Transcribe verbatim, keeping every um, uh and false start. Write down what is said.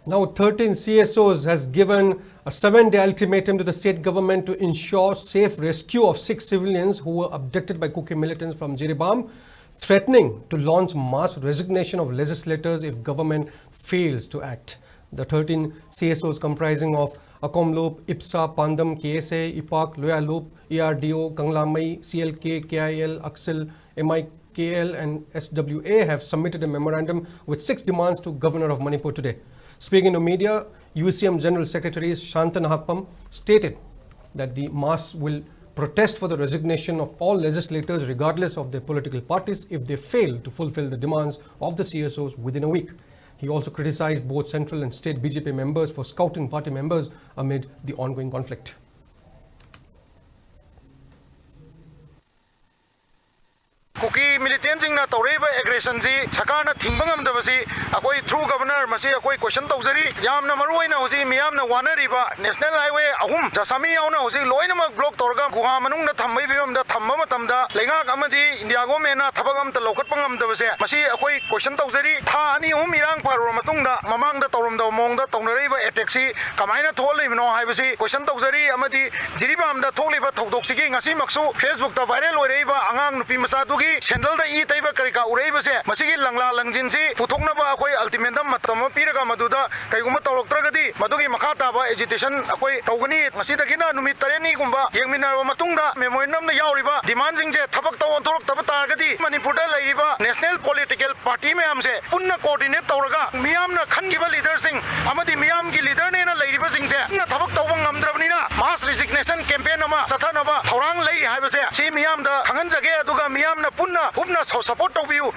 Now, thirteen C S Os has given a seven-day ultimatum to the state government to ensure safe rescue of six civilians who were abducted by Kuki militants from Jiribam, threatening to launch mass resignation of legislators if government fails to act. The thirteen C S Os, comprising of Akomlup, IPSA, Pandam, K S A, IPAC, Loyalup, E R D O, Kanglamei, C L K, K I L, Aksil, M I K L and S W A, have submitted a memorandum with six demands to Governor of Manipur today. Speaking to media, U C M General Secretary Shantanu Hapam stated that the mass will protest for the resignation of all legislators, regardless of their political parties, if they fail to fulfill the demands of the C S Os within a week. He also criticized both central and state B J P members for scouting party members amid the ongoing conflict. ꯀꯨꯀꯤ ꯃꯤꯂꯤꯇꯦꯟꯁꯤꯡꯅ ꯇꯧꯔꯛꯏꯕ ꯑꯦꯒ꯭ꯔꯦꯁꯟꯁꯤ ꯁꯔꯀꯥꯔꯅ ꯊꯤꯡꯕ ꯉꯝꯗꯕꯁꯤ ꯑꯩꯈꯣꯏ through governor ꯃꯁꯤ ꯑꯩꯈꯣꯏ question ꯇꯧꯖꯔꯤ꯫ ꯌꯥꯝꯅ ꯃꯔꯨ ꯑꯣꯏꯅ ꯍꯧꯖꯤꯛ ꯃꯤꯌꯥꯝꯅ ꯋꯥꯅꯔꯤꯕ National Highway ꯑꯍꯨꯝ, ꯖꯁꯥꯃꯤ ꯌꯥꯎꯅ ꯍꯧꯖꯤꯛ ꯂꯣꯏꯅꯃꯛ block ꯇꯧꯔꯒ ꯒꯨꯍꯥ ꯃꯅꯨꯡꯗ ꯊꯝꯕꯒꯤ ꯐꯤꯕꯝꯗ ꯊꯝꯕ ꯃꯇꯝꯗ ꯂꯩꯉꯥꯛ ꯑꯃꯗꯤ India governmentꯅ ꯊꯕꯛ ꯑꯃꯠꯇ ꯂꯧꯈꯠꯄ ꯉꯝꯗꯕꯁꯦ, ꯃꯁꯤ ꯑꯩꯈꯣꯏ question ꯇꯧꯖꯔꯤ꯫ ꯊꯥ ꯑꯅꯤ ꯑꯍꯨꯝ ꯏꯔꯥꯡ ꯐꯔꯕ ꯃꯇꯨꯡꯗ ꯃꯃꯥꯡꯗ ꯇꯧꯔꯝꯗꯕ ꯃꯑꯣꯡꯗ ꯇꯧꯅꯔꯛꯏꯕ attackꯁꯤ ꯀꯃꯥꯏꯅ ꯊꯣꯛꯍꯜꯂꯤꯕꯅꯣ ꯍꯥꯏꯕꯁꯤ question ꯇꯧꯖꯔꯤ꯫ ꯑꯃꯗꯤ ꯖꯤꯔꯤꯕꯥꯝꯗ ꯊꯣꯛꯂꯤꯕ ꯊꯧꯗꯣꯛꯁꯤꯒꯤ ꯉꯁꯤꯃꯛꯁꯨ Facebookꯇ viral ꯑꯣꯏꯔꯛꯏꯕ ꯑꯉꯥꯡ ꯅꯨꯄꯤ ꯃꯆꯥꯗꯨꯒꯤ ꯁꯦꯟꯗꯜꯗ ꯏ ꯇꯩꯕ ꯀꯔꯤ ꯀꯥ ꯎꯔꯛꯏꯕꯁꯦ, ꯃꯁꯤꯒꯤ ꯂꯪꯂꯥ ꯂꯪꯖꯤꯟꯁꯤ ꯄꯨꯊꯣꯛꯅꯕ ꯑꯩꯈꯣꯏ ultimatum ꯃꯇꯝ ꯑꯃ ꯄꯤꯔꯒ ꯃꯗꯨꯗ ꯀꯩꯒꯨꯝꯕ ꯇꯧꯔꯛꯇ꯭ꯔꯒꯗꯤ ꯃꯗꯨꯒꯤ ꯃꯈꯥ ꯇꯥꯕ agitation ꯑꯩꯈꯣꯏ ꯇꯧꯒꯅꯤ꯫ ꯉꯁꯤꯗꯒꯤꯅ ꯅꯨꯃꯤꯠ ꯇꯔꯦꯠꯅꯤꯒꯨꯝꯕ ꯌꯦꯡꯃꯤꯟꯅꯔꯕ ꯃꯇꯨꯡꯗ memorandumꯗ ꯌꯥꯎꯔꯤꯕ demandꯁꯤꯡꯁꯦ ꯊꯕꯛꯇ ꯑꯣꯟꯊꯣꯔꯛꯇꯕ ꯇꯥꯔꯒꯗꯤ ꯃꯅꯤꯄꯨꯔꯗ ꯂꯩꯔꯤꯕ national political party ꯃꯌꯥꯝꯁꯦ ꯄꯨꯟꯅ coordinate ꯇꯧꯔꯒ ꯃꯤꯌꯥꯝꯅ ꯈꯟꯈꯤꯕ leaderꯁꯤꯡ ꯑꯃꯗꯤ ꯃꯤꯌꯥꯝꯒꯤ leaderꯅꯦꯅ ꯂꯩꯔꯤꯕꯁꯤꯡꯁꯦ ꯄꯨꯟꯅ ꯊꯕꯛ ꯇꯧꯕ ꯉꯝꯗ꯭ꯔꯕꯅꯤꯅ mass resignation campaign ꯑꯃ ꯆꯠꯊꯅꯕ ꯊꯧꯔꯥꯡ ꯂꯩ ꯍꯥꯏꯕꯁꯦ ꯁꯤ ꯃꯤꯌꯥꯝꯗ ꯈꯪꯍꯟꯖꯒꯦ꯫ ꯑꯗꯨꯒ ꯃꯤꯌꯥꯝꯅ ꯄꯨꯟꯅ ꯍꯨꯞꯅ support ꯇꯧꯕꯤꯌꯨ꯫